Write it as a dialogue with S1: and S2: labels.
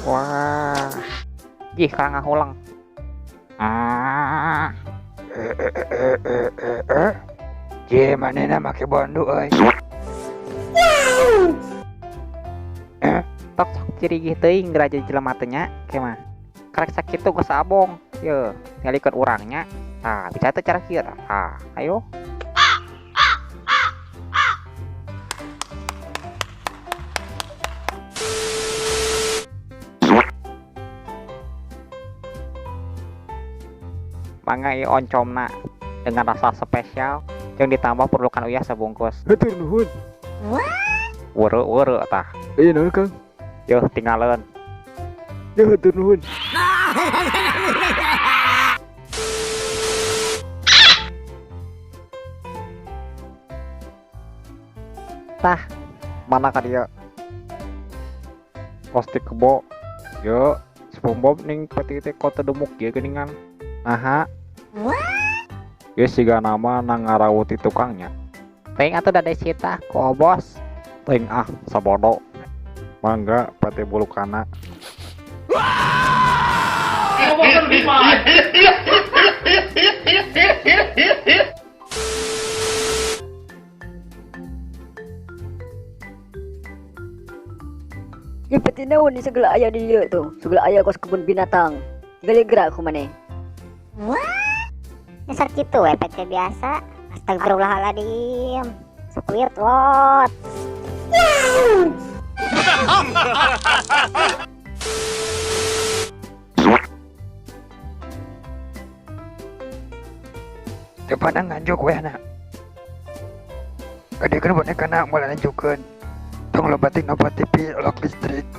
S1: Wah. Jih ka ngahulang. Ah.
S2: Je manehna make bondu euy.
S1: Tok sok cirigih teuing geura jadi jelema teh nya ke mah. Karek sakitu geus abong. Yeuh, ngalikeun urang nya. Tah, bisa teh cara kieu tah. Tah, ayo. Mangga ieu oncomna dengan rasa spesial yang ditambah perlukan uyah sebungkus.
S2: Hatur nuhun.
S1: Weureu-weureu tah.
S2: Ieu naon Kang?
S1: Yeuh tinggalin.
S2: Ya hatur nuhun.
S1: Tah, mana ka dieu?
S2: Pasti kebo. Yo, SpongeBob ning peti teh kota demuk ieu geuningan. Naha? Ieu siga nama na ngarawuti tukangnya.
S1: Teuing atuh da desita ku obos.
S2: Teuing ah, sabodo. Mangga peti bulukana.
S3: Ieu peti naon di segala aya di dieu tuh. Segala aya kos kebun binatang. Tinggal gerak ku maneh.
S4: Dasar kitu we peti biasa. Astagfirullahaladzim. Squidward.
S2: Teu pandang nganjuk we na. Gadekeun bonekana moal nganjukeun. Tong loba ting nopo TV lok listrik.